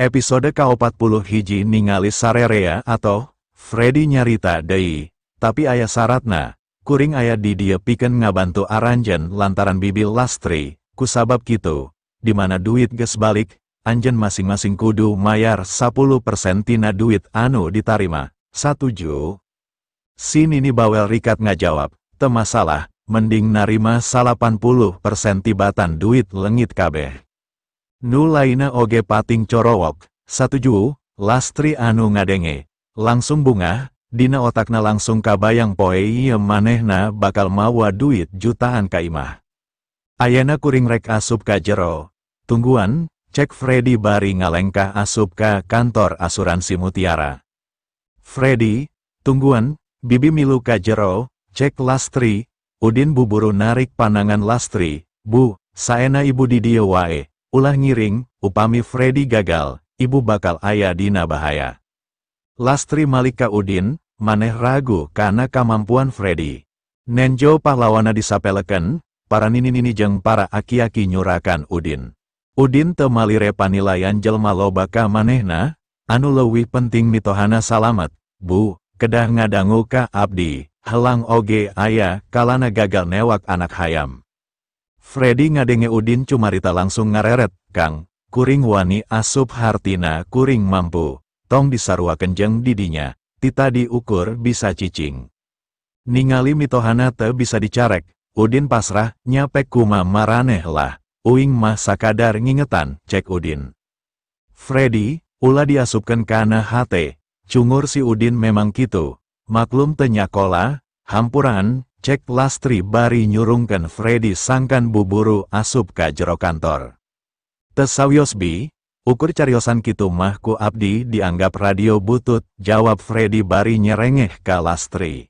Episode ka-41 ningali sarerea atau Freddy nyarita deui, tapi aya saratna, kuring aya di dieu pikeun ngabantu aranjeun lantaran bibi Lastri, kusabab kitu, di mana duit geus balik, anjeun masing-masing kudu mayar 10% tina duit anu ditarima, satuju? Si Nini bawel rikat ngajawab, teu masalah, mending narima 80% tibatan duit leungit kabeh. Nu lainna oge pating corowok, satuju. Lastri anu ngadenge, langsung bungah, dina otakna langsung kabayang poe ieu manehna bakal mawa duit jutaan ka imah. Ayana kuring rek asup ka jero, tungguan, cek Freddy bari ngalengkah asup ka kantor asuransi Mutiara. Freddy, tungguan, bibi milu ka jero, cek Lastri. Udin buburu narik panangan Lastri, bu, saena ibu di dieu wae, ulah ngiring, upami Freddy gagal, ibu bakal aya dina bahaya. Lastri malik ka Udin, maneh ragu kana kamampuan Freddy. Nenjo pahlawana disapeleken, para nini-nini jeung para aki-aki nyurakan Udin. Udin teu malire panilaian jelma loba ka manehna, anu leuwih penting mitohana salamet, bu, kedah ngadangu ka abdi, helang oge aya kalana gagal newak anak hayam. Freddy ngadenge Udin cumarita langsung ngareret, Kang, kuring wani asup hartina kuring mampu, tong disaruakeun jeung didinya, tita diukur bisa cicing. Ningali mitohana teu bisa dicarek, Udin pasrah, nyapek kuma maraneh lah, uing mah sakadar ngingetan, cek Udin. Freddy, ulah diasupkeun kana hate, cungur si Udin memang kitu, maklum teu nyakola, hampuran, cek Lastri bari nyurungkeun Freddy sangkan buburu asup ka jero kantor. Teu sawios bi, ukur cariosan kitu mah ku abdi dianggap radio butut, jawab Freddy bari nyerengeh ka Lastri.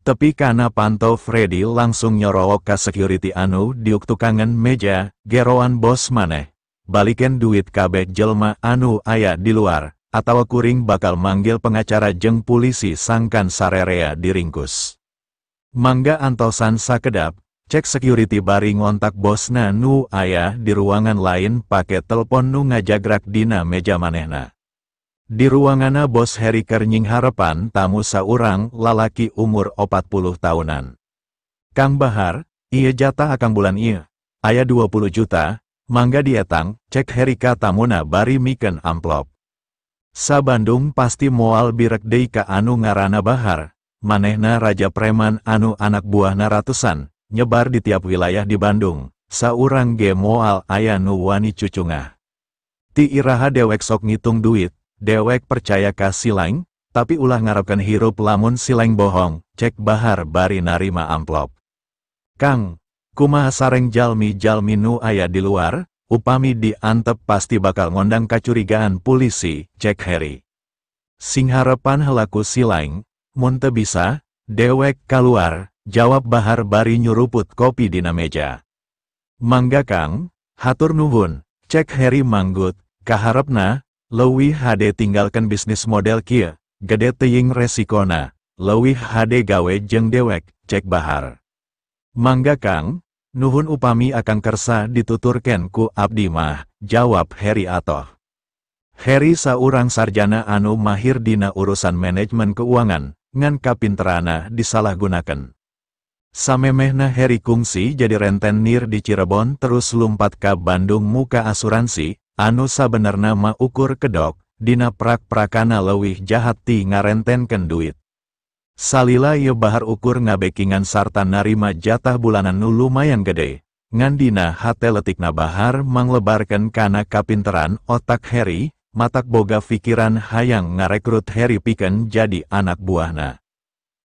Tepi kana panto Freddy langsung nyorowok ka security anu diuk tukangan meja, geroan bos maneh, baliken duit kabeh jelma anu aya di luar, atawa kuring bakal manggil pengacara jeung pulisi sangkan sarerea diringkus. Mangga antosan sakedap, cek security bari ngontak bosna nu aya di ruangan lain pake telpon nu ngajagrak dina meja manehna. Di ruangana bos Heri keur nyingharepan tamu saurang lalaki umur 40 tahunan. Kang Bahar, ieu jatah akang bulan ieu, aya 20 juta, mangga dietang, cek Heri ka tamuna bari mikeun amplop. Sa Bandung pasti moal birek deui ka anu ngaranna Bahar, manehna raja preman anu anak buahna ratusan, nyebar di tiap wilayah di Bandung, saurang ge moal aya nu wani cucungah. Ti iraha dewek sok ngitung duit, dewek percaya ka Silang, tapi ulah ngarepkeun hirup lamun Silang bohong, cek Bahar bari narima amplop. Kang, kumaha sareng jalmi-jalmi nu aya di luar, upami diantep pasti bakal ngondang kacurigaan polisi, cek Heri. Singharepan helaku Silang, mun teu bisa, dewek kaluar, jawab Bahar bari nyuruput kopi dina meja. Mangga Kang, hatur nuhun, cek Heri manggut, kaharepna, leuwih hade tinggalkan bisnis model kieu, gede teuing resikona, leuwih hade gawe jeung dewek, cek Bahar. Mangga Kang, nuhun upami akang kersa dituturkeun ku abdi mah, jawab Heri atoh. Heri saurang sarjana anu mahir dina urusan manajemen keuangan, ngan kapinterana disalahgunakeun. Samemehna Heri kungsi jadi rentenir di Cirebon terus lumpat ka Bandung muka asuransi, anu sabenerna mah ukur kedok, dina prak-prakana leuwih jahat ti ngarentenkeun duit. Salila ieu Bahar ukur ngabekingan sarta narima jatah bulanan nu lumayan gede, ngan dina hate letikna Bahar manglebarkeun kana kapinteran otak Heri, matak boga pikiran hayang ngarekrut Heri pikeun jadi anak buahna.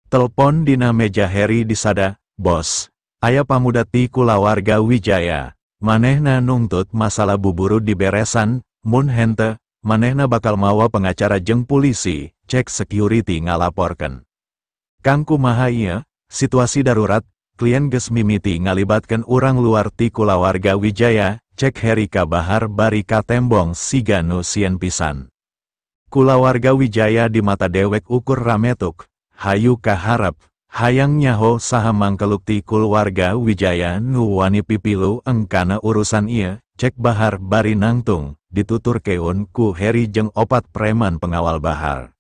Telpon dina meja Heri disada, bos, aya pamuda ti kulawarga Wijaya, manehna nungtut masalah buburu diberesan, mun henteu, manehna bakal mawa pengacara jeung polisi, cek security ngalaporkeun. Kang kumaha ieu, situasi darurat, klien geus mimiti ngalibatkeun urang luar ti kulawarga Wijaya, cek Heri ka Bahar bari katembong siga nu sieun pisan. Kulawarga Wijaya di mata dewek ukur rametuk, hayu kaharep, hayang nyaho saha mangkeluk ti kulawarga Wijaya nu wani pipilu engkana urusan ieu, cek Bahar bari nangtung, dituturkeun ku Heri jeung opat preman pengawal Bahar.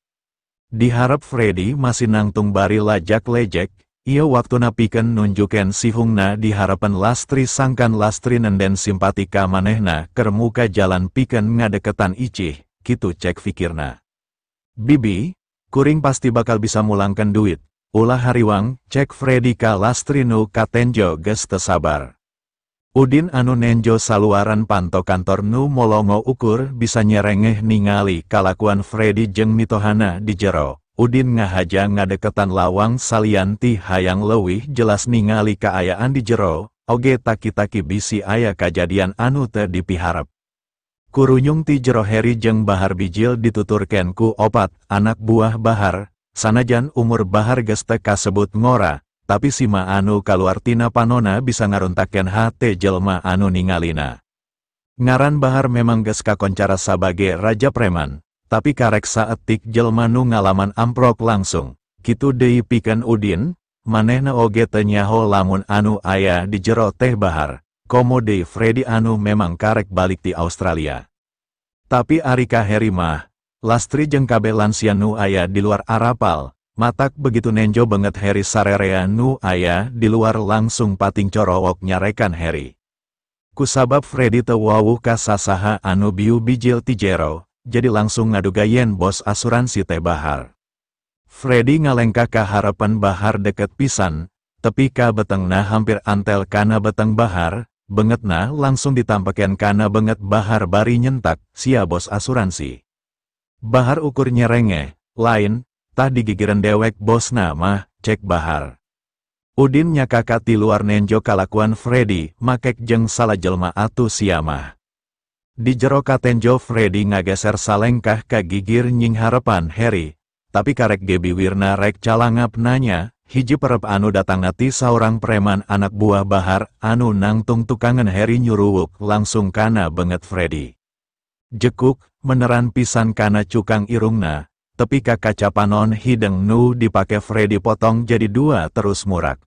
Diharap Freddy masih nangtung bari lajak lejek, ieu waktuna pikeun nunjukeun sihungna di harapan Lastri sangkan Lastri nenden simpati ka manehna keur muka jalan pikeun ngadeketan Icih, kitu cek fikirna. Bibi, kuring pasti bakal bisa mulangkeun duit, ulah hariwang, cek Freddy ka Lastri nu katenjo geus teu sabar. Udin anu nenjo saluaran panto kantor nu molongo ukur bisa nyerengeh ningali kalakuan Freddy jeung mitohana di jero. Udin ngahaja ngadeketan lawang salian ti hayang leuwih jelas ningali kaayaan di jero, oge taki-taki bisi aya kajadian anu teu dipiharep. Kurunyung ti jero Heri jeung Bahar bijil dituturkeun ku opat anak buah Bahar, sanajan umur Bahar geus teu kasebut ngora, tapi sima anu kaluar tina panona bisa ngaruntakeun hate jelma anu ningalina. Ngaran Bahar memang geus kakoncara sabage raja preman, tapi karek saetik jelma nu ngalaman amprok langsung. Kitu deui pikeun Udin, manehna oge teu nyaho lamun anu aya di jero teh Bahar, komo deui Freddy anu memang karek balik ti Australia. Tapi ari ka Heri mah, Lastri jeung kabeh lansia nu aya di luar arapal. Matak begitu nenjo banget Heri sarerea nu aya di luar langsung pating corowok nyarekan Heri. Kusabab Freddy teu wawuh ka sasaha anu biu bijil ti jero, jadi langsung ngaduga yen bos asuransi teh Bahar. Freddy ngalengkah ka harapan Bahar deket pisan, tepi ka betengna hampir antel kana beteng Bahar, bengetna langsung ditampeken kana benget Bahar bari nyentak, sia bos asuransi. Bahar ukur nyerengeh, lain, tah digigiran dewek bosna mah, cek Bahar. Udin nyakaka ti luar nenjo kalakuan Freddy, makek jeung salah jelma atuh sia mah. Di jero katenjo Freddy ngageser salengkah ka gigir nying harapan Heri, tapi karek gebi wirna rek calangap nanya, hiji perep anu datangna ti saurang preman anak buah Bahar anu nangtung tukangan Heri nyuruwuk langsung kana benget Freddy. Jekuk, meneran pisan kana cukang irungna, tepi ka kaca panon hideng nu dipake Freddy potong jadi dua terus murak.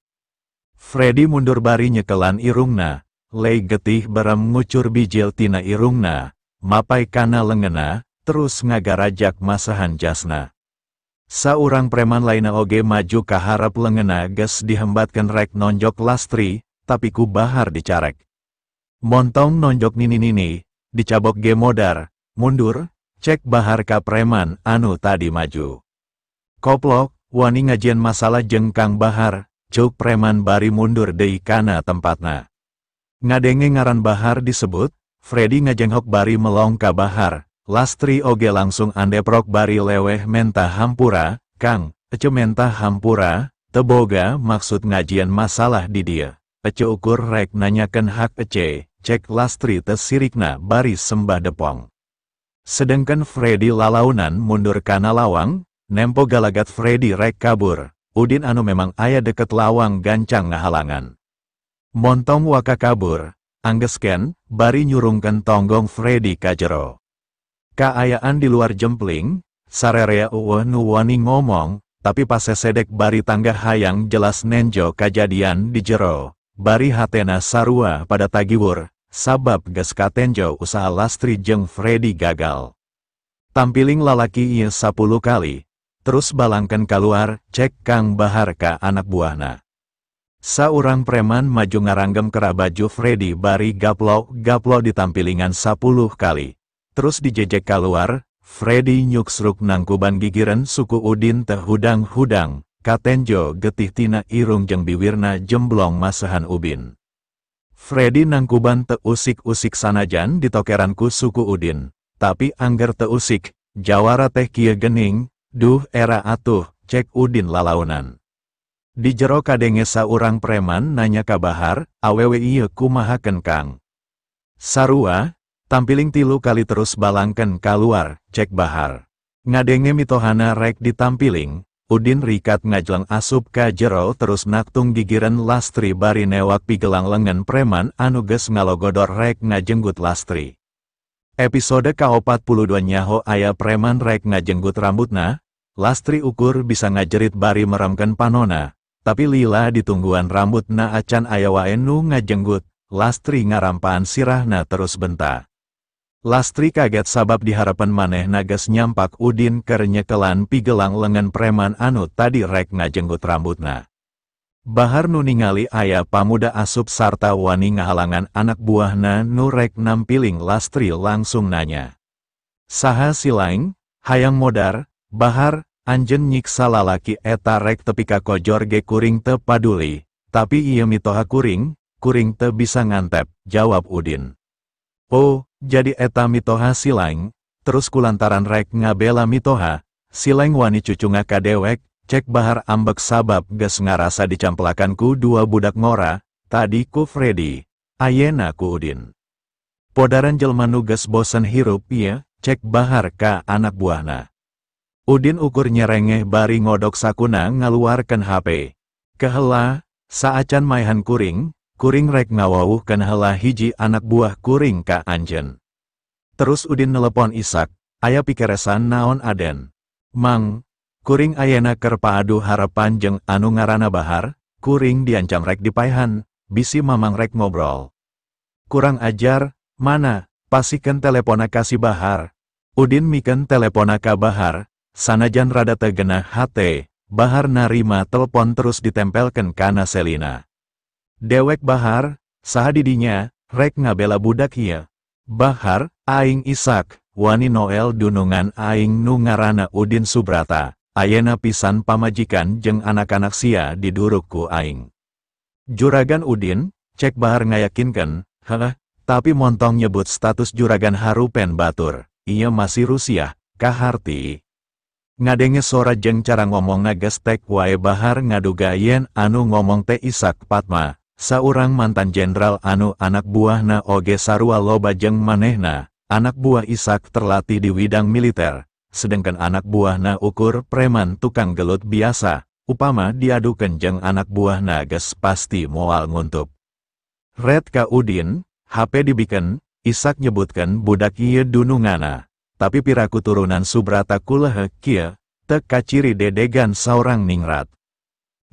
Freddy mundur bari nyekelan irungna, lei getih berem ngucur bijil tina irungna, mapai kana lengena, terus ngagarajak masahan jasna. Saurang preman lainna oge maju ka harap lengena geus dihembatkeun rek nonjok Lastri, tapi ku Bahar dicarek. Montong nonjok nini-nini, dicabok ge modar, mundur, cek Bahar ka preman anu tadi maju. Koplok, wani ngajian masalah jeung Kang Bahar, cuk preman bari mundur deui kana tempatna. Ngadenge ngaran Bahar disebut, Freddy ngajenghok bari melong ka Bahar, Lastri oge langsung andeprok bari leweh mentah hampura, Kang, ece mentah hampura, teboga maksud ngajian masalah di dia. Ece ukur rek nanyakeun hak ece, cek Lastri teu sirikna bari sembah depong. Sedengkeun Freddy lalaunan mundur kana lawang, nempo galagat Freddy rek kabur, Udin anu memang aya deket lawang gancang ngahalangan. Montong waka kabur, anggesken, bari nyurungkeun tonggong Freddy ka jero. Kaayaan di luar jempling, sarerea eueuh nu wani ngomong, tapi pasesedek bari tanggah hayang jelas nenjo kajadian di jero, bari hatena sarua pada tagiwur, sabab geus katenjo usaha Lastri jeung Freddy gagal. Tampiling lalaki ieu 10 kali, terus balangkeun kaluar, cek Kang Bahar ka anak buahna. Saurang preman maju ngaranggem kera baju Freddy bari gaplok-gaplok ditampilingan 10 kali. Terus dijejek kaluar, Freddy nyuksruk nangkuban gigiran suku Udin teh hudang-hudang, katenjo getih tina irung jeung biwirna jemblong masahan ubin. Freddy nangkuban teu usik-usik sanajan ditokeran ku suku Udin, tapi angger teu usik, jawara teh kieu gening, duh era atuh, cek Udin lalaunan. Di jero kadenge saurang preman nanya ka Bahar, awewe ieu kumahakeun Kang? Sarua, tampiling 3 kali terus balangkeun kaluar, cek Bahar. Ngadenge mitohana rek ditampiling, Udin rikat ngajleng asup ka jero terus naktung gigiran Lastri bari newak pigelang lengan preman anu geus ngalogodor rek ngajenggut Lastri. Episode ka-42 nyaho aya preman rek ngajenggut rambutna, Lastri ukur bisa ngajerit bari meremkeun panona, tapi lila ditungguan rambutna acan aya wae nu ngajenggut, Lastri ngarampaan sirahna terus benta. Lastri kaget sabab diharapan manehna geus nyampak Udin keur nyekelan pigelang lengan preman anu tadi rek ngajenggut rambutna. Bahar nu ningali aya pamuda asup sarta wani ngahalangan anak buahna nu rek nampiling Lastri langsung nanya. Saha silaing, hayang modar, Bahar, anjeun nyiksa lalaki eta rek tepi ka kojor ge kuring teu paduli, tapi ieu mitoha kuring, kuring teu bisa ngantep, jawab Udin. Oh, jadi eta mitoha silaing, terus kulantaran rek ngabela mitoha, silaing wani cucunga ka dewek, cek Bahar ambek sabab geus ngarasa dicamplakan ku dua budak ngora, tadi ku Freddy, ayena ku Udin. Podaran jelma nu geus bosen hirup ieu, cek Bahar ka anak buahna. Udin ukur nyerengeh bari ngodok sakuna ngaluarkeun HP. Kehela, saacan maehan kuring, kuring rek ngawawuhkeun heula hiji anak buah kuring ka anjeun. Terus Udin nelepon Isak, aya pikeresan naon Aden. Mang, kuring ayena keur paadu harapan jeung anu ngaranna Bahar, kuring diancam rek dipaehan, bisi mamang rek ngobrol. Kurang ajar, mana, pasikeun telepona ka si Bahar. Udin mikeun telepona ka Bahar, sanajan rada teu genah hate, Bahar narima telepon terus ditempelkeun kana Selina. Dewek Bahar, saha didinya, rek ngabela budak ieu. Bahar, aing Isak, wani Noel dunungan aing nu ngaranna Udin Subrata, ayena pisan pamajikan jeung anak-anak sia diduruk ku aing. Juragan Udin, cek Bahar ngayakinkeun, heh, tapi montong nyebut status juragan harupen batur, ieu masih Rusia, kaharti. Ngadenge sora jeung cara ngomongna geus tek wae Bahar ngaduga yen anu ngomong teh Isak Padma, saurang mantan jenderal anu anak buahna oge sarua loba jeung manehna, anak buah Isak terlatih di widang militer, sedangkan anak buahna ukur preman tukang gelut biasa, upama diadukeun jeung anak buahna geus pasti moal nguntup. Red ka Udin, HP dibikeun, Isak nyebutkeun budak ieu dunungana, tapi piraku turunan Subrata kulehek kieu, teu kaciri dedegan saurang ningrat.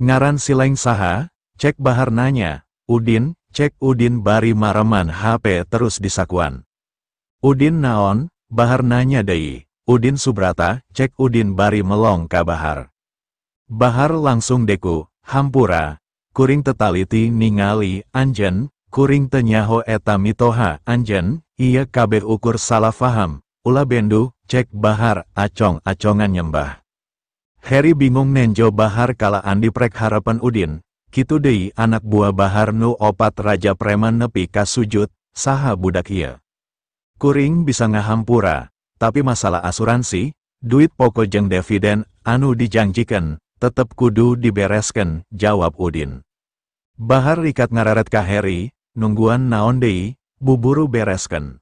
Ngaran silaing saha? Cek Bahar nanya. Udin, cek Udin bari mareman HP terus disakuan. Udin naon? Bahar nanya deui. Udin Subrata, cek Udin bari melong ka Bahar. Bahar langsung deku, hampura, kuring tetaliti ningali anjeun, kuring teu nyaho eta mitoha anjeun, ieu kabeh ukur salah faham, ulah bendu, cek Bahar acong-acongan nyembah. Heri bingung nenjo Bahar kalaan diprek harapan Udin, kitu deui anak buah Bahar nu opat raja preman nepi ka sujud, saha budak ieu. Kuring bisa ngahampura, tapi masalah asuransi, duit pokok jeung dividen anu dijanjikan, tetep kudu dibereskeun, jawab Udin. Bahar rikat ngareret ka Heri, nungguan naon deui, buburu bereskeun.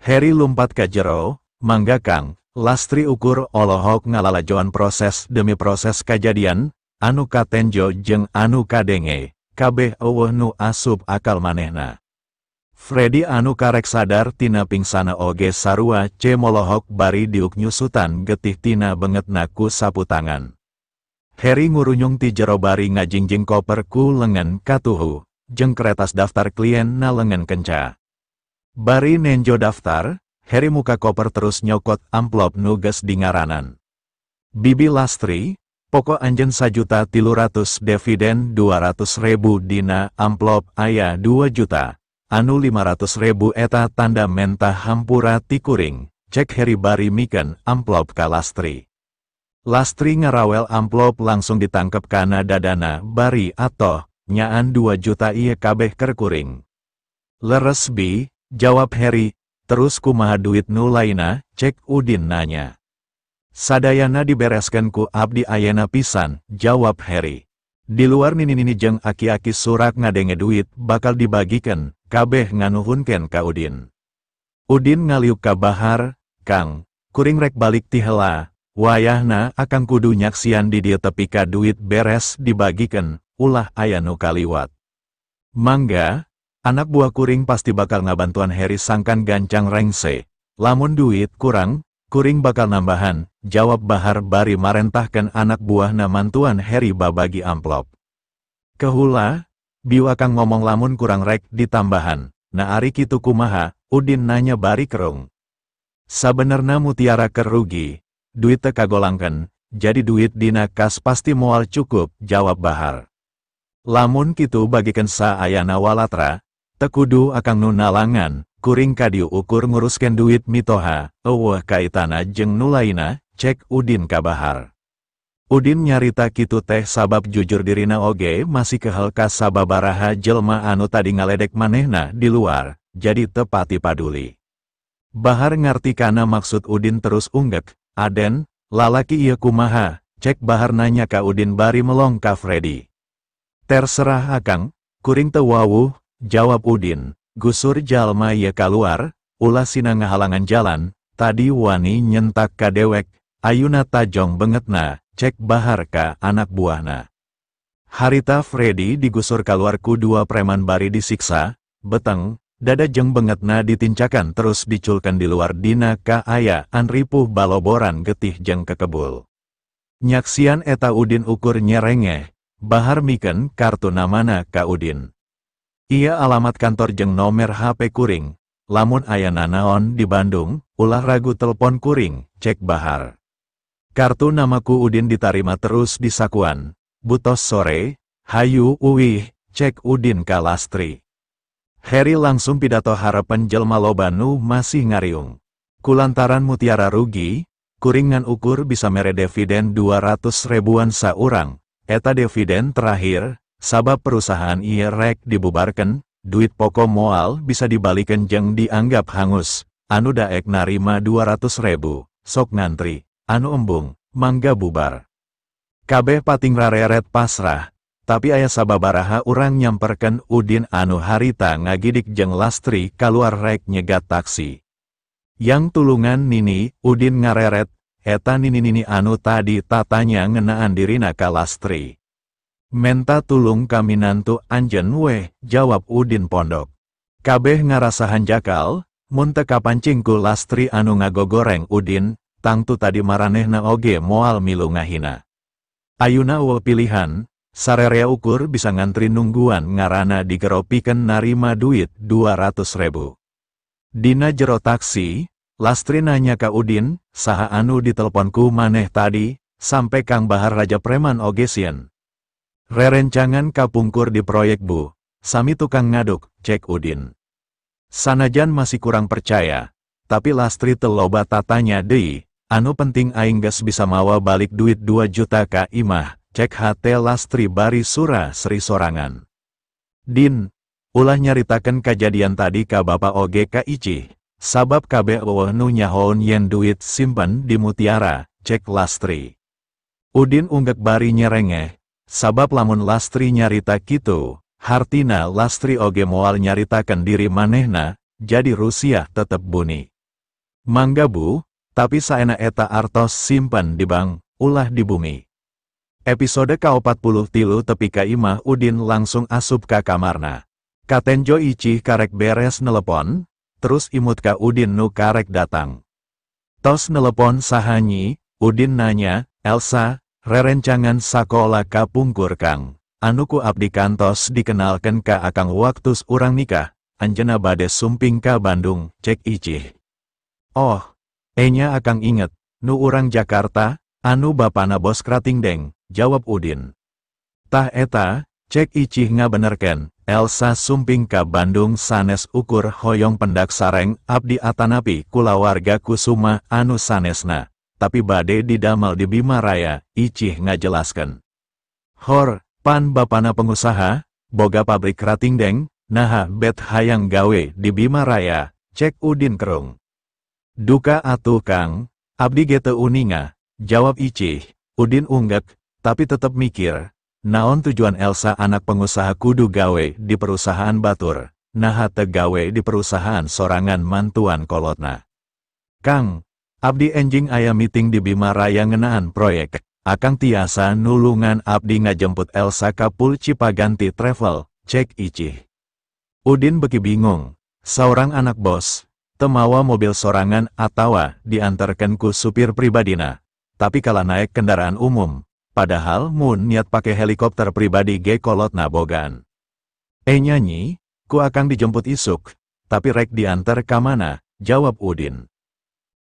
Heri lumpat ka jero, mangga Kang, Lastri ukur olohok ngalalajoan proses demi proses kajadian, anu katenjo jeung anu kadenge, kabeh eueuh nu asup akal manehna. Freddy anu karek sadar tina pingsana oge sarua ce molohok bari diuk nyusutan getih tina bengetna ku sapu tangan. Heri ngurunyung ti jero bari ngajingjing koper ku lengan katuhu, jeung keretas daftar klien na lengan kenca. Bari nenjo daftar, Heri muka koper terus nyokot amplop nu geus dingaranan. Bibi Lastri, pokok anjeun 1.300.000 dividen 200.000 dina amplop aya 2 juta. Anu 500.000 eta tanda mentah hampura tikuring, cek Heri bari mikeun amplop ka Lastri. Lastri ngarawel amplop langsung ditangkep kana dadana bari atoh, nyaan 2 juta ieu kabeh keur kuring. Leres bi, jawab Heri, terus kumaha duit nu lainna, cek Udin nanya. Sadayana dibereskeun ku abdi ayena pisan, jawab Heri. Di luar nini-nini jeung aki-aki surak ngadenge duit bakal dibagikan, kabeh nganuhunkeun ka Udin. Udin ngaliuk ka Bahar, Kang, kuring rek balik ti heula, wayahna akang kudu nyaksian di dieu tepi ka duit beres dibagikan, ulah aya nu kaliwat. Mangga, anak buah kuring pasti bakal ngabantuan Heri sangkan gancang rengse, lamun duit kurang, kuring bakal nambahan, jawab Bahar bari marentahkan anak buahna mantuan Heri babagi amplop. Kehula, Biu akang ngomong lamun kurang rek ditambahan, nah ari kitu kumaha, Udin nanya bari kerung. Sabenerna Mutiara keur rugi, duit teu kagolangkeun, jadi duit dina kas pasti moal cukup, jawab Bahar. Lamun kitu bagikeun saayana walatra, teu kudu akang nu nalangan, kuring kadieu ukur nguruskeun duit mitoha, euweuh kaitana jeung nu lainna, cek Udin ka Bahar. Udin nyarita kitu teh sabab jujur dirina oge masih kehel ka sababaraha jelma anu tadi ngaledek manehna di luar, jadi teu pati paduli. Bahar ngarti kana maksud Udin terus unggek, Aden, lalaki ieu kumaha, cek Bahar nanya ka Udin bari melong ka Freddy. Terserah akang, kuring teu wawuh, jawab Udin, gusur jalma ieu kaluar, ulah sina ngahalangan jalan, tadi wani nyentak ka dewek, ayuna tajong bengetna, cek Bahar ka anak buahna. Harita Freddy digusur kaluar ku dua preman bari disiksa, beteng, dada jeung bengetna ditincakan terus diculkan di luar dina kaayaan ripuh baloboran getih jeung kekebul. Nyaksian eta Udin ukur nyerengeh, Bahar mikeun kartu namana ka Udin. Ia alamat kantor jeung nomer HP kuring, lamun aya nanaon di Bandung, ulah ragu telepon kuring, cek Bahar. Kartu namaku Udin ditarima terus di sakuan, butos sore, hayu uwih, cek Udin ka Lastri. Heri langsung pidato harapan jelma loba nu masih ngariung. Kulantaran Mutiara rugi, kuringan ukur bisa mere dividen 200 ribuan saurang, eta dividen terakhir, sabab perusahaan ieu rek dibubarkan, duit poko moal bisa dibalikan jeung dianggap hangus, anu daek narima 200 ribu, sok ngantri. Anu embung, mangga bubar. Kabeh pating rareret pasrah, tapi aya sababaraha urang nyamperken Udin anu harita ngagidik jeung Lastri kaluar rek nyegat taksi. Yang tulungan Nini, Udin ngareret, eta Nini-nini anu tadi tatanya ngenaan dirina ka Lastri. Menta tulung kami nantu anjen weh, jawab Udin pondok. Kabeh ngarasa hanjakal, mun teu kapancing ku Lastri anu ngagogoreng Udin, tangtu tadi maranehna oge moal milu ngahina. Ayuna eueuh pilihan, sarerea ukur bisa ngantri nungguan ngarana digeropikeun narima duit 200 ribu. Dina jero taksi, Lastri nanya ka Udin, saha anu ditelponku maneh tadi, sampai Kang Bahar Raja Preman oge sieun. Rerencangan kapungkur di proyek bu, sami tukang ngaduk, cek Udin. Sanajan masih kurang percaya, tapi Lastri teu loba tatanya deui. Anu penting aing geus bisa mawa balik duit 2 juta ka imah, cek hate Lastri bari sura seri sorangan. Din, ulah nyaritakeun kajadian tadi ka bapa oge ka Icih, sabab kabeh eueuh nu nyahoon yen duit simpen di Mutiara, cek Lastri. Udin unggek bari nyerengeh, sabab lamun Lastri nyarita kitu, hartina Lastri oge moal nyaritakeun diri manehna, jadi Rusia tetep buni. Mangga bu, tapi saena eta artos simpen di bank, ulah di bumi. Episode ka-43 tepi ka imah Udin langsung asup ka kamarna. Katenjo Icih karek beres nelepon, terus imut ka Udin nu karek datang. Tos nelepon sahanyi, Udin nanya, Elsa, rerencangan sakola kapungkur kang, anu ku abdi kantos dikenalkan ka akang waktus urang nikah, anjeunna bade sumping ka Bandung, cek Icih. Oh, enya akang inget, nu urang Jakarta, anu bapana bos kratingdeng, jawab Udin. Tah eta, cek Icih ngabenerken, Elsa sumping ka Bandung sanes ukur hoyong pendak sareng abdi atanapi kulawarga Kusuma anu sanesna, tapi bade didamel di Bima Raya, Icih ngajelaskan. Hor, pan bapana pengusaha, boga pabrik kratingdeng, naha bet hayang gawe di Bima Raya, cek Udin kerung. Duka atuh kang, abdi ge teu uninga, jawab Icih. Udin unggek, tapi tetep mikir, naon tujuan Elsa anak pengusaha kudu gawe di perusahaan batur, naha teu gawe di perusahaan sorangan mantuan kolotna. Kang, abdi enjing aya meeting di Bima Raya ngenaan proyek, akang tiasa nulungan abdi ngajemput Elsa ka Pul Cipaganti Travel, cek Icih. Udin beki bingung, saurang anak bos, temawa mobil sorangan atawa diantarkan ku supir pribadina, tapi kala naik kendaraan umum, padahal mun niat pake helikopter pribadi ge kolotna bogaan. Enya Nyi, ku akang dijemput isuk, tapi rek diantar ka mana, jawab Udin.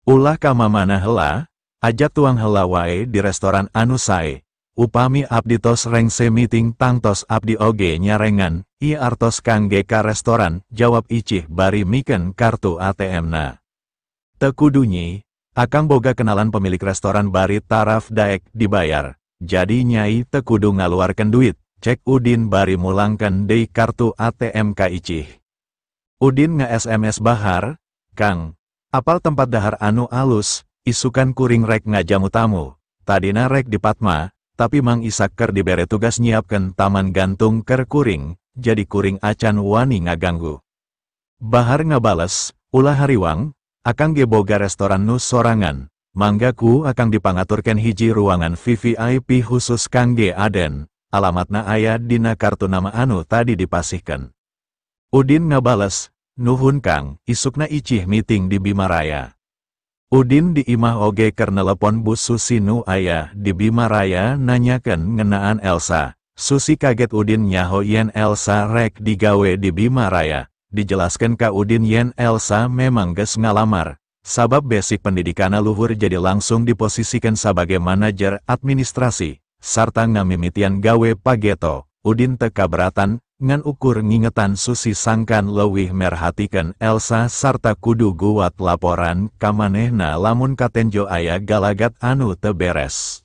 Ulah ka mamana hela, ajak tuang hela wae di restoran anu sae. Upami abdi tos rengse meeting tangtos abdi oge nyarengan, ieu artos kangge ka restoran, jawab Icih bari miken kartu ATM-na. Teu kudu Nyi, akang boga kenalan pemilik restoran bari taraf daek dibayar, jadi nyai teu kudu ngaluarkeun duit, cek Udin bari mulangkeun deui kartu ATM ka Icih. Udin nge-SMS Bahar, Kang, apal tempat dahar anu alus, isukan kuring rek ngajamu tamu, tadina rek di Patma, tapi Mang Isak ker dibere tugas nyiapkeun taman gantung ker kuring, jadi kuring acan wani ngaganggu. Bahar ngabales, ulah hariwang, akang ge boga restoran nu sorangan, mangga ku akang dipangaturkeun hiji ruangan VVIP khusus kangge Aden, alamatna aya dina kartu nama anu tadi dipasihkeun. Udin ngabales, nuhun Kang, isukna Icih meeting di Bima Raya. Udin di imah oge keur nelepon Bu Susi nu aya di Bima Raya nanyakeun ngeunaan Elsa. Susi kaget Udin nyaho yen Elsa rek digawe di Bima Raya. Dijelaskeun ka Udin yen Elsa memang geus ngalamar, sabab basic pendidikanna luhur jadi langsung diposisikan sebagai manajer administrasi, sarta ngamimitian gawe pageto. Udin teu kaberatan, ngan ukur ngingetan Susi sangkan leuwih merhatikeun Elsa sarta kudu guat laporan ka manehna lamun katenjo aya galagat anu teu beres.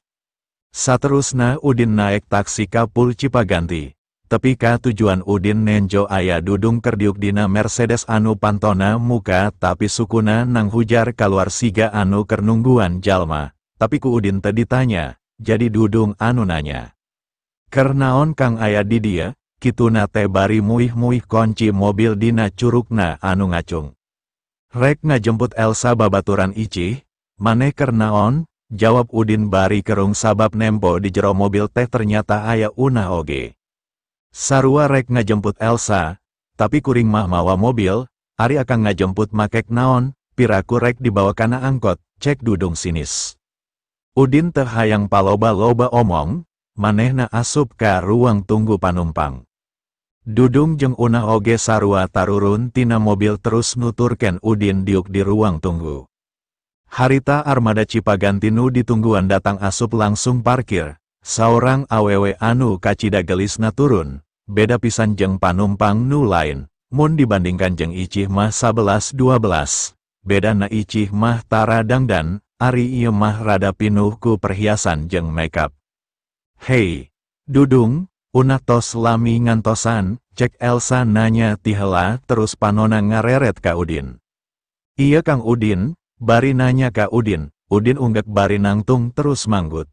Saterusna Udin naek taksi ka Pul Cipaganti. Tepi ka tujuan Udin nenjo aya Dudung keur diuk dina Mercedes anu pantona muka tapi sukuna nang hujar kaluar siga anu keur nungguan jalma, tapi ku Udin teu ditanya, jadi Dudung anu nanya. Keur naon Kang aya di dieu? Kituna teh bari muih-muih kunci mobil dina curugna anu ngacung. Rek ngajemput Elsa babaturan Icih, maneh keur naon? Jawab Udin bari kerung sabab nempo di jero mobil teh ternyata aya Unah oge. Sarua rek ngajemput Elsa, tapi kuring mah mawa mobil, ari akang ngajemput makek naon, piraku rek dibawa kana angkot, cek Dudung sinis. Udin teh hayang paloba-loba omong, manehna asup ka ruang tunggu panumpang. Dudung jeung Unah oge sarua tarurun tina mobil terus nuturkeun Udin diuk di ruang tunggu. Harita armada Cipaganti nu ditungguan datang asup langsung parkir, saurang awewe anu kacida gelisna turun, beda pisan jeung panumpang nu lain, mun dibandingkan jeung Icih mah 11-12, bedana Icih mah tara dangdan, ari ieu mah rada pinuh ku perhiasan jeung makeup. Hei, Dudung, Unah tos lami ngantosan, cek Elsa nanya tihela terus panona ngareret ka Udin. Iya Kang Udin, bari nanya ka Udin, Udin unggek bari nangtung terus manggut.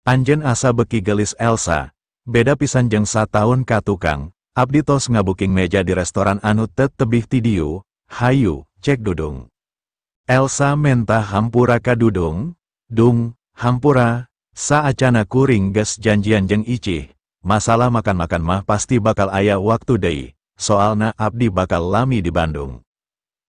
Anjen asa beki gelis Elsa, beda pisan jeung sataun ka tukang, abdi tos ngabuking meja di restoran anu teu tebih ti dieu, hayu, cek Dudung. Elsa menta hampura ka Dudung, Dung, hampura, saacana kuring geus janjian jeung Icih. Masalah makan-makan mah pasti bakal aya waktu deui, soalna abdi bakal lami di Bandung.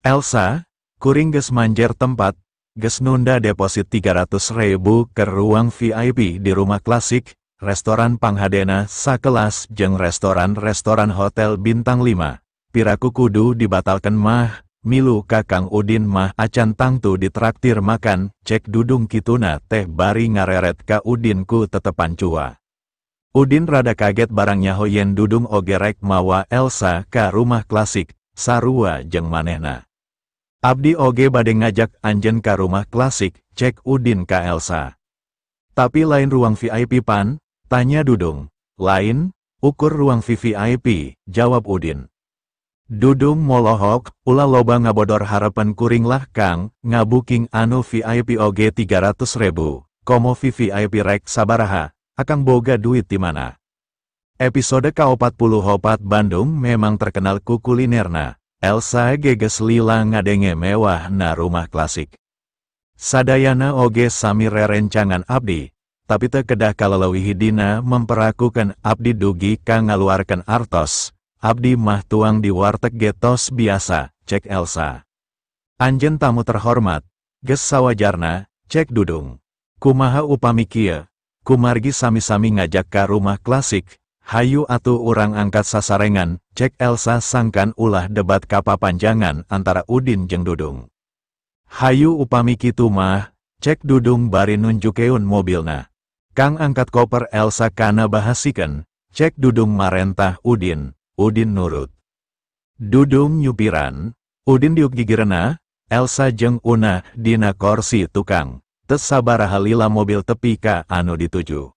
Elsa, kuring geus manjer tempat, geus nunda deposit 300.000 ke ruang VIP di rumah klasik, restoran panghadena sakelas jeung restoran-restoran hotel bintang 5. Piraku kudu dibatalkan mah, milu ka Kang Udin mah acan tangtu ditraktir makan, cek Dudung kituna teh bari ngareret ka Udin ku tetepan cua. Udin rada kaget barang nyaho yen Dudung oge rek mawa Elsa ka rumah klasik, sarua jeung manehna. Abdi oge bade ngajak anjeun ka rumah klasik, cek Udin ka Elsa. Tapi lain ruang VIP pan, tanya Dudung. Lain, ukur ruang VVIP, jawab Udin. Dudung molohok, ulah loba ngabodor harapan kuring lah Kang, ngabuking anu VIP oge 300.000, komo VVIP rek sabaraha, akang boga duit di mana. Episode ke-44 Bandung memang terkenal ku kulinerna, Elsa geges lila ngadenge mewah na rumah klasik. Sadayana oge sami rerencangan abdi, tapi teu kedah kaleleuwihi dina memperakukan abdi dugi ka ngaluarkeun artos, abdi mah tuang di warteg getos biasa, cek Elsa. Anjen tamu terhormat, geus sawajarna, cek Dudung. Kumaha upami kieu, kumargi sami-sami ngajak ka rumah klasik, Hayu atuh urang angkat sasarengan, cek Elsa sangkan ulah debat kapapanjangan antara Udin jeung Dudung. Hayu upami kitu mah, cek Dudung bari nunjukeun mobilna. Kang angkat koper Elsa kana bahasikeun, cek Dudung marentah Udin, Udin nurut. Dudung nyupiran, Udin diuk gigirena, Elsa jeung Una dina korsi tukang, teu sabaraha lila mobil tepi ka anu dituju.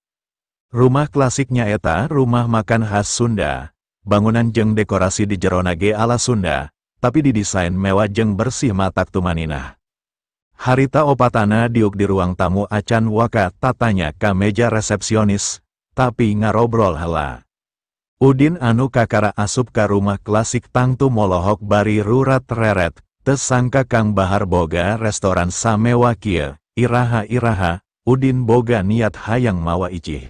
Rumah klasiknya eta rumah makan khas Sunda, bangunan jeung dekorasi di jerona ge ala Sunda, tapi didesain mewah jeung bersih matak tumaninah. Harita opatana diuk di ruang tamu acan waka tatanya ka meja resepsionis, tapi ngarobrol heula. Udin anu kakara asup ka rumah klasik tangtu molohok bari rurat reret, teu sangka Kang Bahar boga restoran samewa kieu, iraha-iraha, Udin boga niat hayang mawa icih.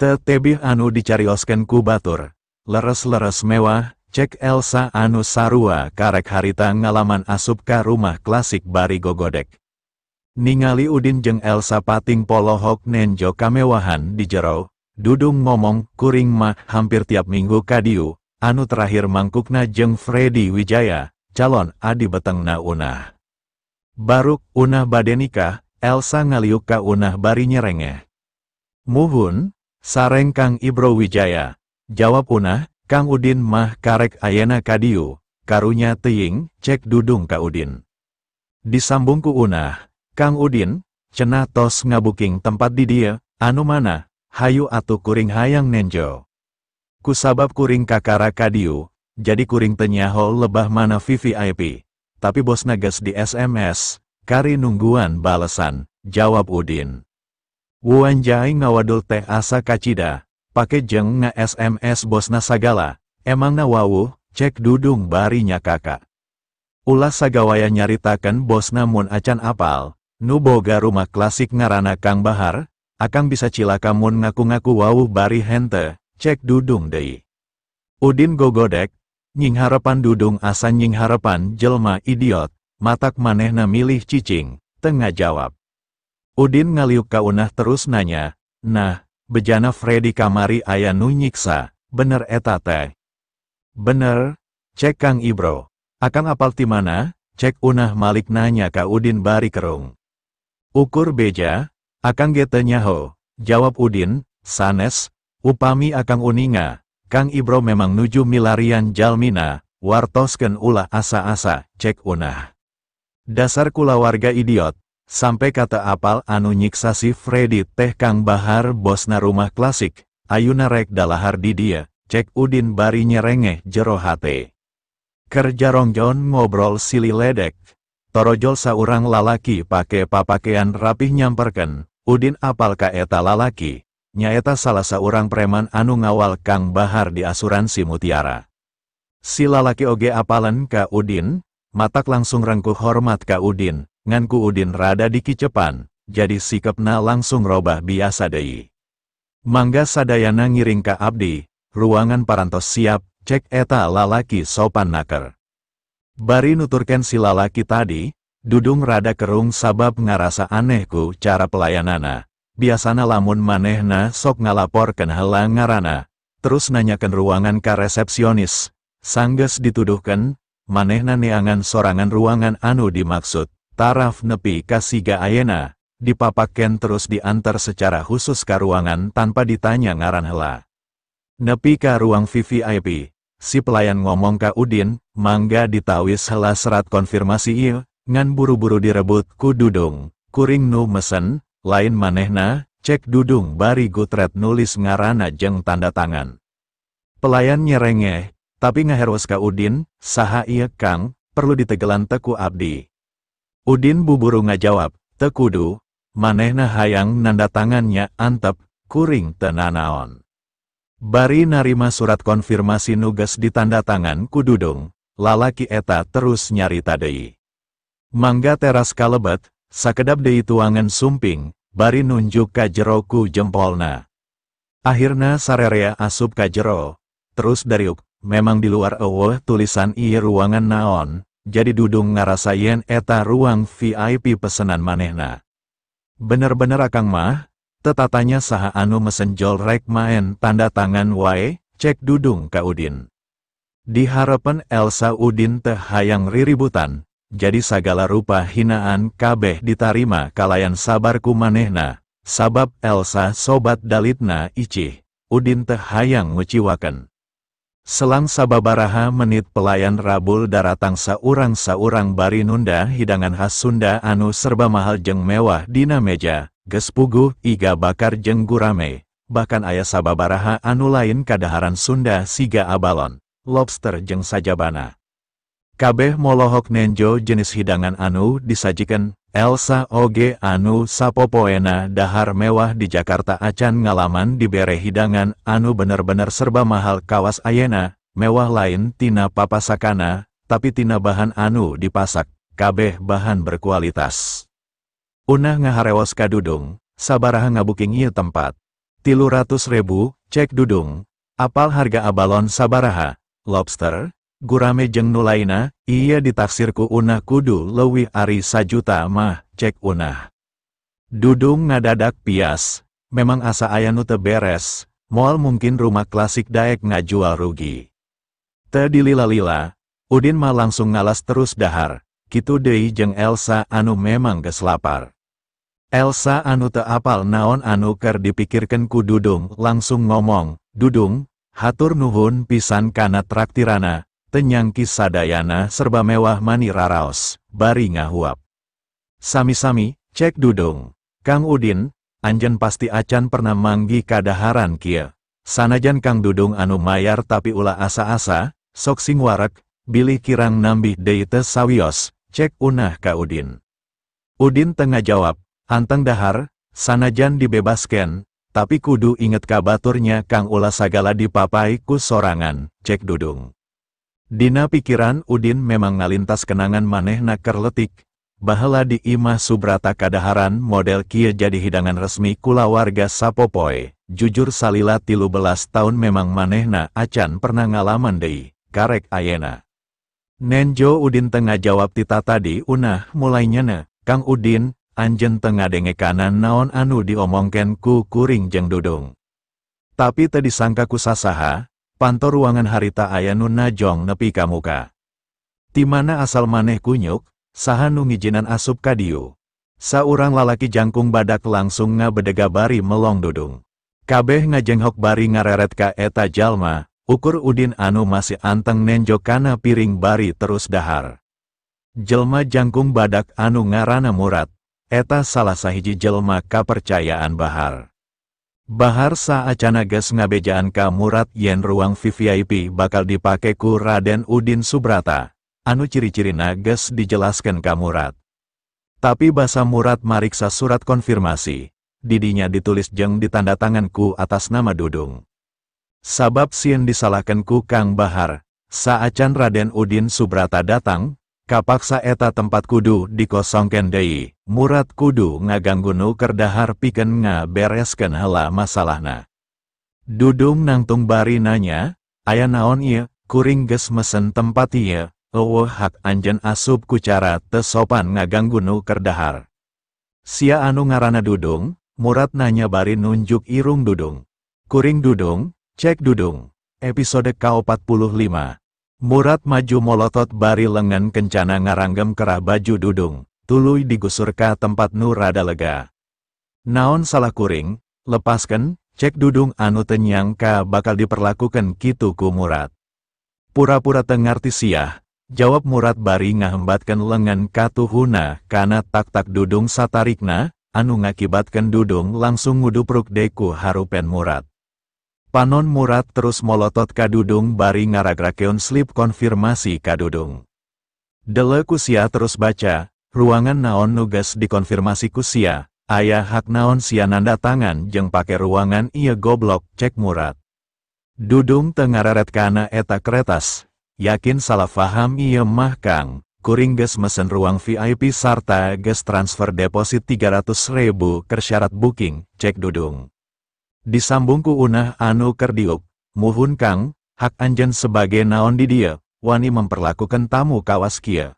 Teu tebih anu dicarioskeun ku batur, leres-leres mewah, cek Elsa anu sarua karek harita ngalaman asup ka rumah klasik bari gogodek. Ningali Udin jeung Elsa pating polohok nenjo kamewahan di jero, Dudung ngomong kuring mah hampir tiap minggu kadiu, anu terakhir mangkukna jeung Freddy Wijaya, calon adi betengna Unah. Baruk Unah bade nikah, Elsa ngaliuk ka Unah bari nyerengeh. Muhun, sareng Kang Ibro Wijaya, jawab Unah, Kang Udin mah karek ayena kadiu, karunya teuing, cek Dudung ka Udin. Disambung ku Unah, Kang Udin, cenah tos ngabuking tempat di dieu, anu mana, hayu atuh kuring hayang nenjo. Kusabab kuring kakara kadiu, jadi kuring teu nyaho lebah mana VVIP, tapi bosna geus di SMS, kari nungguan balesan, jawab Udin. Wanjai ngawadul teh asa kacida, pake jeung nga-SMS bosna sagala, emangna wawuh, cek Dudung bari nyakaka. Ulah sagawaya nyaritakeun bosna mun acan apal, nu boga rumah klasik ngaranna Kang Bahar, akang bisa cilaka mun ngaku-ngaku wawuh bari henteu, cek Dudung deui. Udin gogodek, nyingharepan Dudung asa nyingharepan jelma idiot, matak manehna milih cicing, teu ngajawab. Udin ngaliuk ka Unah terus nanya, nah, bejana Freddy kamari aya nu nyiksa, bener eta teh? Bener, cek Kang Ibro. Akang apal ti mana? Cek Unah malik nanya ka Udin bari kerung. Ukur beja, akang ge teu nyaho, jawab Udin, sanes, upami akang uninga, Kang Ibro memang nuju milarian jalmina, wartoskeun ulah asa-asa, cek Unah. Dasar kulawarga idiot, sampai kata apal anu nyiksa si Freddy teh Kang Bahar bosna rumah klasik, ayuna rek dalahar di dia, cek Udin bari nyerengeh jero hate. Kerja rongjon ngobrol sili ledek, torojol saurang lalaki pake papakean rapih nyamperken, Udin apal ka eta lalaki, nyaeta salah saurang preman anu ngawal Kang Bahar di asuransi Mutiara. Si lalaki oge apalen ka Udin, matak langsung rengkuh hormat ka Udin, ngan ku Udin rada dikicepan, jadi sikepna langsung robah biasa deui. Mangga sadayana ngiring ka abdi, ruangan parantos siap, cek eta lalaki sopan naker. Bari nuturken si lalaki tadi, Dudung rada kerung sabab ngarasa aneh ku cara pelayanana. Biasana lamun manehna sok ngalaporkeun heula ngaranna, terus nanyakeun ruangan ka resepsionis, sanggeus dituduhkeun, manehna neangan sorangan ruangan anu dimaksud. Taraf nepi ka siga ayena, dipapaken terus diantar secara khusus ka ruangan tanpa ditanya ngaran heula. Nepi ka ruang VVIP, si pelayan ngomong ka Udin, mangga ditawis heula serat konfirmasi ieu, ngan buru-buru direbut ku Dudung, kuring nu mesen, lain manehna, cek Dudung bari gutret nulis ngaranna jeung tanda tangan. Pelayan nyerengeh, tapi ngaherwas ka Udin, saha ieu Kang, perlu ditegelan teu ku abdi. Udin buburu ngajawab, teu kudu, manehna hayang nanda tangannya antep, kuring teu nanaon. Bari narima surat konfirmasi nu geus ditanda tangan ku Dudung, lalaki eta terus nyarita deui. Mangga teras kalebet, sakedap deui tuangan sumping, bari nunjuk ka jero ku jempolna. Akhirna sarerea asup ka jero, terus dariuk, memang di luar eueuh tulisan ieu ruangan naon, jadi Dudung ngarasa yen eta ruang VIP pesenan manehna. Bener-bener akang mah, Teu tatanya saha anu mesen jol rek maen tanda tangan wae, cek Dudung ka Udin. Diharepen Elsa Udin teh hayang riributan, jadi sagala rupa hinaan kabeh ditarima kalayan sabar ku manehna, sabab Elsa sobat dalitna icih, Udin teh hayang nguciwakeun. Selang sababaraha menit pelayan rabul daratang saurang-saurang bari nunda hidangan khas Sunda anu serba mahal jeung mewah dina meja, geus puguh, iga bakar jeung gurame, bahkan aya sababaraha anu lain kadaharan Sunda siga abalon, lobster jeung sajabana. Kabeh molohok nenjo jenis hidangan anu disajikan, Elsa oge anu sapopoena dahar mewah di Jakarta acan ngalaman dibere hidangan anu bener-bener serba mahal kawas ayena, mewah lain tina papasakana, tapi tina bahan anu dipasak, kabeh bahan berkualitas. Unah ngaharewos ka Dudung, sabaraha ngabuking ieu tempat. 300.000, cek Dudung, apal harga abalon sabaraha, lobster, gurame jeung nu lainna, ieu ditaksir ku Unah kudu leuwih ari sajuta mah, cek Unah. Dudung ngadadak pias, memang asa aya nu teu beres, moal mungkin rumah klasik daek ngajual rugi. Teu dilila-lila, Udin mah langsung ngalas terus dahar, kitu deui jeung Elsa anu memang geus lapar. Elsa anu teu apal naon anu keur dipikirkeun ku Dudung langsung ngomong, Dudung, hatur nuhun pisan kana traktirana, tenyangki sadayana serba mewah mani raraos, bari ngahuap. Sami-sami, cek Dudung. Kang Udin, anjen pasti acan pernah manggi kadaharan kieu. Sanajan Kang Dudung anu mayar tapi ulah asa-asa, sok sing warek, bilih kirang nambih deui teu sawios, cek Unah ka Udin. Udin teu ngajawab, anteng dahar, sanajan dibebasken, tapi kudu inget ka baturnya Kang ulah sagala dipapai ku sorangan, cek Dudung. Dina pikiran Udin memang ngalintas kenangan manehna keur leutik, baheula di imah Subrata kadaharan model kieu jadi hidangan resmi kulawarga sapopoe, jujur salila 13 tahun memang manehna acan pernah ngalaman deui, karek ayena. Nenjo Udin teu ngajawab tita tadi Unah mulai nyene, Kang Udin, anjeun teu ngadenge kana naon anu diomongkeun ku kuring jeung Dudung. Tapi teu disangka ku sasaha, panto ruangan harita aya nu najong nepi ka muka. Ti mana asal maneh kunyuk, saha nu ngijinan asup ka dieu. Saurang lalaki jangkung badak langsung ngabedega bari melong Dudung. Kabeh ngajenghok bari ngareret ka eta jalma, ukur Udin anu masih anteng nenjo kana piring bari terus dahar. Jelma jangkung badak anu ngaranna Murad, eta salah sahiji jelma kapercayaan Bahar. Bahar saacana geus ngabejaan ka Murad yen ruang VVIP bakal dipake ku Raden Udin Subrata, anu ciri-cirina geus dijelaskeun ka Murad. Tapi basa Murad mariksa surat konfirmasi, didinya ditulis jeung ditandatangan ku atas nama Dudung. Sabab sieun disalahkeun ku Kang Bahar, saacan Raden Udin Subrata datang, kapaksa eta tempat kudu dikosongkeun deui, Murad kudu ngaganggu nu keur dahar pikeun ngabereskeun heula masalahna. Dudung nangtung bari nanya, aya naon ieu, kuring geus mesen tempat ieu, eueuh hak anjeun asup ku cara teu sopan ngaganggu nu keur dahar. Sia anu ngaranna Dudung, Murad nanya bari nunjuk irung Dudung. Kuring Dudung, cek Dudung. Episode K45. Murad maju molotot bari lengan kencana ngaranggem kerah baju Dudung, tuluy digusur ka tempat nu rada lega. Naon salah kuring, lepasken, cek Dudung anu teu nyangka bakal diperlakukan kitu ku Murad. Pura-pura teu ngarti siah, jawab Murad bari ngahembatkeun lengan katuhuna kana tak-tak Dudung satarikna, anu ngakibatkeun Dudung langsung ngudupruk deku harupen Murad. Panon Murad terus molotot ka Dudung bari ngaragrakeun slip konfirmasi ka Dudung. Dele ku sia terus baca, ruangan naon nu geus dikonfirmasi ku sia, aya hak naon sia nanda tangan jeung pake ruangan ieu goblok, cek Murad. Dudung teu ngareret kana eta kretas, yakin salah faham ieu mah Kang, kuring geus mesen ruang VIP sarta geus transfer deposit 300.000 keur syarat booking, cek Dudung. Disambung ku Unah anu keur diuk, muhun Kang, hak anjeun sebagai naon di dieu, wani memperlakukan tamu kawas kieu.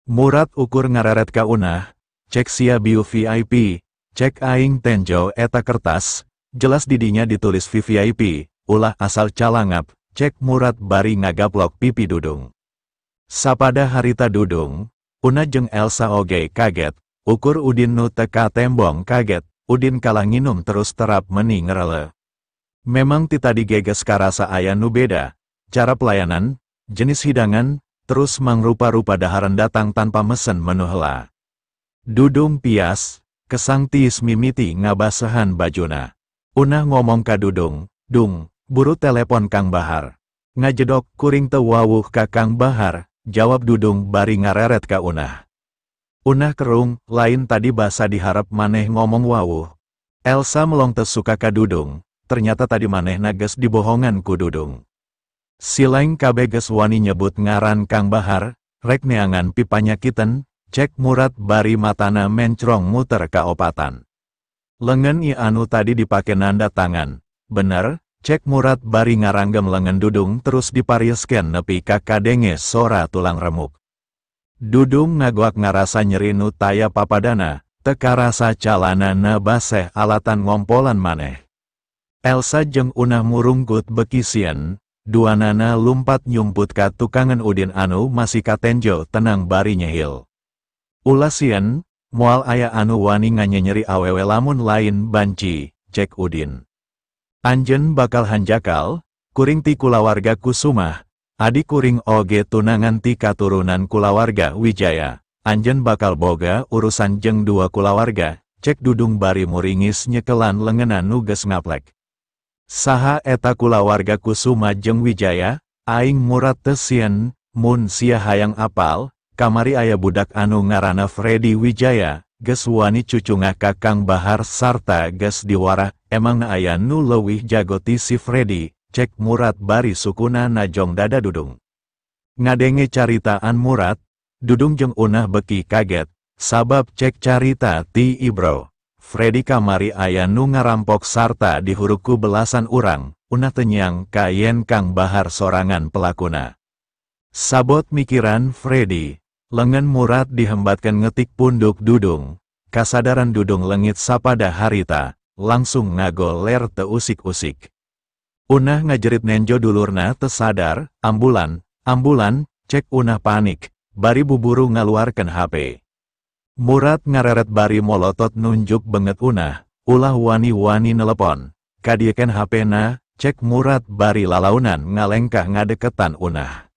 Murad ukur ngareret ka Unah, cek sia biu VIP, Cek aing tenjo eta kertas, jelas didinya ditulis VVIP, ulah asal calangap, cek Murad bari ngagaplok pipi Dudung. Sapada harita Dudung, Una jeung Elsa oge kaget, ukur Udin nu teka tembong kaget, Udin kalah nginum terus terap meni ngerele. Memang ti tadi geges karasa aya nu beda, cara pelayanan, jenis hidangan, terus mangrupa-rupa daharan datang tanpa mesen menu hela. Dudung pias, kesang tiis mimiti ngabasehan bajuna. Unah ngomong ka Dudung, "Dung, buru telepon Kang Bahar." Ngajedok kuring teu wawuh ka Kang Bahar, jawab Dudung bari ngareret ka Unah. Unah kerung, lain tadi basa diharap maneh ngomong wawuh. Elsa melong teu suka ka Dudung, ternyata tadi manehna geus dibohongan ku Dudung. Sileng kabeh geus wani nyebut ngaran Kang Bahar, rek neangan pipanyakiten, cek Murad bari matana mencrong muter ka opatan. Lengen i anu tadi dipake nanda tangan, bener, cek Murad bari ngaranggem lengen Dudung terus diparieskeun nepi ka kadenge sora tulang remuk. Dudung ngagoak ngarasa nyeri nu taya papadana, teu karasa calanana baseh alatan ngompolan maneh. Elsa jeung Unah murungkut beki sieun, duanana lumpat nyumput ka tukangan Udin anu masih katenjo tenang bari nyehil. Ulah sieun, moal aya anu wani nganyenyeri awewe lamun lain banci, cek Udin. Anjeun bakal hanjakal, kuring ti kulawarga Kusumah, adi kuring oge tunangan ti katurunan kulawarga Wijaya. Anjeun bakal boga urusan jeung dua kulawarga, cek Dudung bari muringis nyekelan lengena nu geus ngaplek. Saha eta kulawarga Kusuma jeung Wijaya, aing Murad teu sieun, mun sia hayang apal, kamari aya budak anu ngaranna Freddy Wijaya, geus wani cucungah ka Kang Bahar sarta geus diwarah, emangna aya nu leuwih jago ti si Freddy, cek Murad bari sukuna najong dada Dudung. Ngadenge caritaan Murad, Dudung jeung Unah beki kaget, sabab cek carita ti Ibro. Freddy kamari aya nu ngarampok sarta dihuruku belasan urang, Unah teu nyangka yen Kang Bahar sorangan pelakuna. Sabot mikiran Freddy, lengan Murad dihembatkan ngetik punduk Dudung, kasadaran Dudung lengit sapada harita, langsung ngagoler teu usik-usik. Unah ngajerit nenjo dulurna teu sadar, ambulan, ambulan, cek Unah panik, bari buburu ngaluarkeun HP. Murad ngareret bari molotot nunjuk banget Unah, ulah wani-wani nelepon, kadieken HP-na, cek Murad bari lalaunan ngalengkah ngadeketan Unah.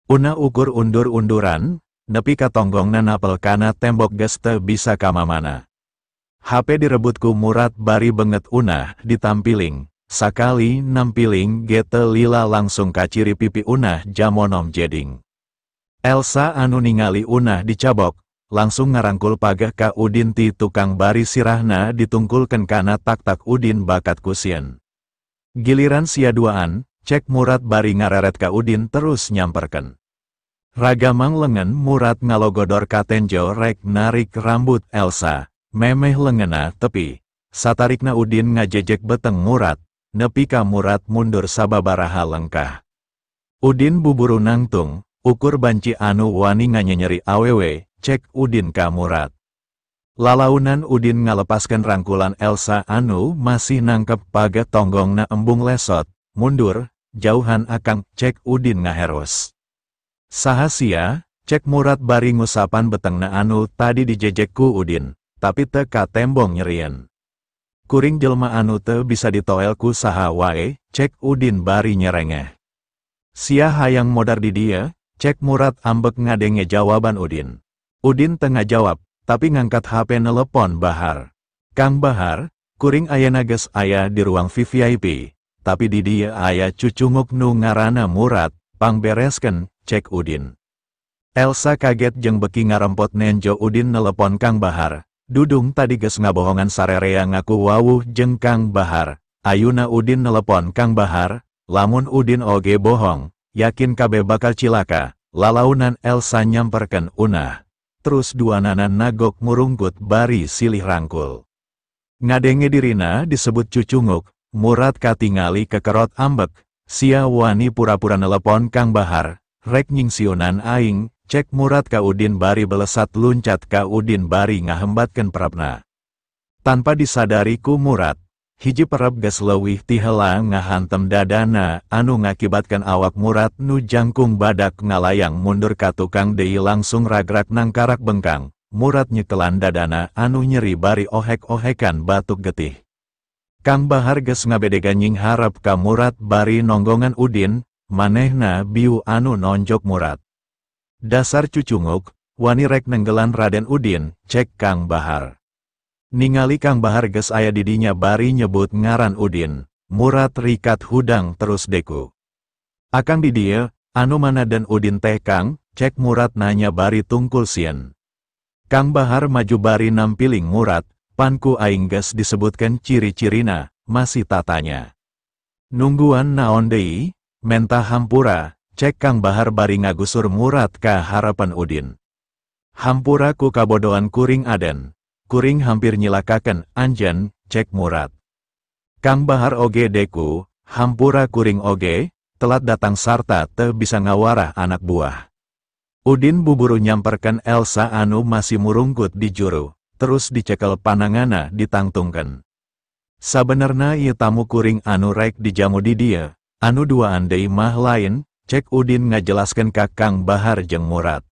Unah ukur undur-unduran, nepi ka tonggongna napel kana tembok geus teu bisa kamamana. HP direbut ku Murad bari banget Unah ditampiling, sakali nampiling ge teu lila langsung kaciri pipi Unah jamonom jeding. Elsa anu ningali Unah dicabok, langsung ngarangkul pageh ka Udin ti tukang bari sirahna ditungkulkeun kana tak-tak Udin bakat kusieun. Giliran sia duaan, cek Murad bari ngareret ka Udin terus nyamperkeun. Ragamang lengan Murad ngalogodor ka tenjo rek narik rambut Elsa, memeh lengena tepi. Satarikna Udin ngajejek beteng Murad, nepi ka Murad mundur sababaraha lengkah. Udin buburu nangtung, ukur banci anu wani nganyenyeri awewe, cek Udin ka Murad. Lalaunan Udin ngalepaskan rangkulan Elsa anu masih nangkep pageh tonggongna embung lesot, mundur, jauhan akang, cek Udin ngaheros. Saha sia, cek Murad bari ngusapan betengna anu tadi dijejek ku Udin, tapi teu katembong nyerieun. Kuring jelma anu teu bisa ditoel ku saha wae, cek Udin bari nyerengeh. Sia hayang modar di dia, cek Murad ambek ngadenge jawaban Udin. Udin tengah jawab, tapi ngangkat HP nelepon Bahar. Kang Bahar, kuring ayana geus aya di ruang VVIP, tapi di dia aya cucunguk nu ngaranna Murad, pangbereskeun, cek Udin. Elsa kaget jeung beki ngarempot nenjo Udin nelepon Kang Bahar. Dudung tadi geus ngabohongan sarerea ngaku wawuh jeung Kang Bahar. Ayuna Udin nelepon Kang Bahar, lamun Udin oge bohong, yakin kabeh bakal cilaka. Lalaunan Elsa nyamperkeun Unah. Terus duanana nagok murungkut bari silih rangkul. Ngadenge dirina disebut cucunguk, Murad katingali kekerot ambek, sia wani pura-pura nelepon Kang Bahar, rek nyingsiunan aing, cek Murad ka Udin bari belesat luncat ka Udin bari ngahembatkeun perapna. Tanpa disadari ku Murad, hiji perep geus leuwih ti heula ngahantem dadana anu ngakibatkan awak Murad nu jangkung badak ngalayang mundur ka tukang deui langsung ragrak nangkarak bengkang. Murad nyekelan dadana anu nyeri bari ohek-ohekan batuk getih. Kang Bahar geus ngabedega nyingharep ka Murad bari nonggongan Udin, manehna biu anu nonjok Murad. Dasar cucunguk, wani rek nenggelan Raden Udin, cek Kang Bahar. Ningali Kang Bahar geus aya di dinya bari nyebut ngaran Udin, Murad rikat hudang terus deku. Akang di dieu, anu mana dan Udin teh Kang, cek Murad nanya bari tungkul sieun. Kang Bahar maju bari nampiling Murad, panku aing geus disebutkan ciri-cirina, masih tatanya. Nungguan naon deui, menta hampura, cek Kang Bahar bari ngagusur Murad ka harapan Udin. Hampura ku kabodoan kuring aden. Kuring hampir nyilakaken anjen, cek Murad. Kang Bahar oge deku, hampura kuring oge, telat datang sarta teu bisa ngawarah anak buah. Udin buburu nyamperken Elsa anu masih murungkut di juru, terus dicekel panangana ditangtungken. Sabenerna ieu tamu kuring anu rek dijamu di dieu, anu duaan deui mah lain, cek Udin ngajelaskeun ka Kang Bahar jeung Murad.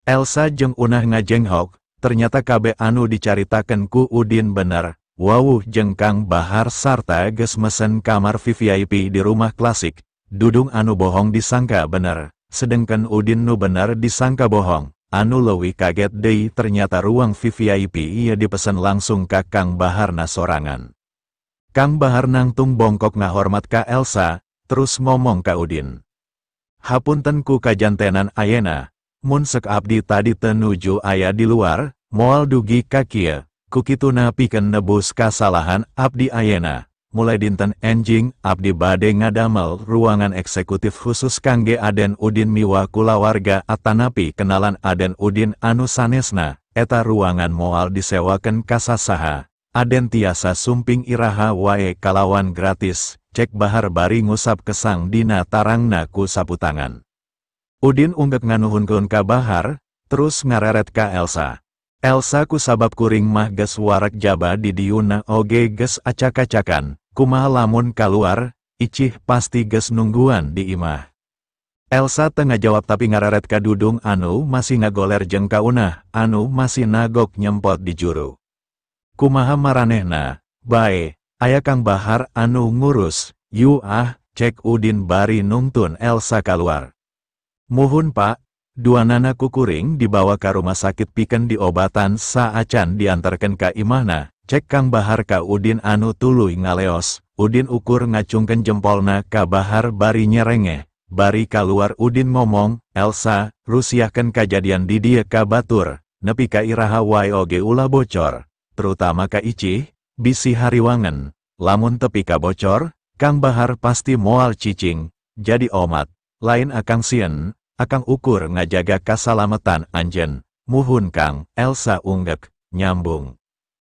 Elsa jeung Unah ngajenghok. Ternyata kabeh anu dicaritakeun ku Udin bener, wawuh jeung Kang Bahar sarta geus mesen kamar VVIP di rumah klasik, Dudung anu bohong disangka bener, sedengken Udin nu bener disangka bohong, anu leuwih kaget deui ternyata ruang VVIP ieu dipesan langsung ka Kang Baharna sorangan. Kang Bahar nangtung bongkok ngahormat ka Elsa, terus ngomong ka Udin. Hapunten ku kajantenan ayena. Mun sek abdi tadi tenuju aya di luar, moal dugi ka kieu, kukituna pikeun nebus kasalahan abdi ayena. Mulai dinten enjing, abdi bade ngadamel ruangan eksekutif khusus kangge Aden Udin miwa kulawarga atanapi kenalan Aden Udin anu sanesna, eta ruangan moal disewakeun ka sasaha, Aden tiasa sumping iraha wae kalawan gratis, cek Bahar bari ngusap kesang dina tarangna ku saputangan. Udin unggek nganuhunkeun ka Bahar, terus ngareret ka Elsa. Elsa ku sabab kuring mah geus warek jaba di diuna oge geus acak-acakan, kumaha lamun kaluar, icih pasti geus nungguan di imah. Elsa teu ngajawab tapi ngareret ka Dudung anu masih ngagoler jeung ka Unah, anu masih nagok nyempot di juru. Kumaha maranehna, bae, aya Kang Bahar anu ngurus, yu ah, cek Udin bari nungtun Elsa kaluar. Muhun pak, duanana kukuring dibawa ka rumah sakit pikeun diobatan saacan diantarkeun ka imahna, cek Kang Bahar ka Udin anu tuluy ngaleos, Udin ukur ngacungkeun jempolna ka Bahar bari nyerengeh, bari kaluar Udin ngomong, Elsa, rusiahkeun kajadian di dieu ka batur, nepi ka iraha wae oge ulah bocor, terutama ka Icih, bisi hariwangen, lamun tepi ka bocor, Kang Bahar pasti moal cicing, jadi omat, lain akang sieun. Akang ukur ngajaga kasalametan anjen, muhun Kang, Elsa unggek, nyambung.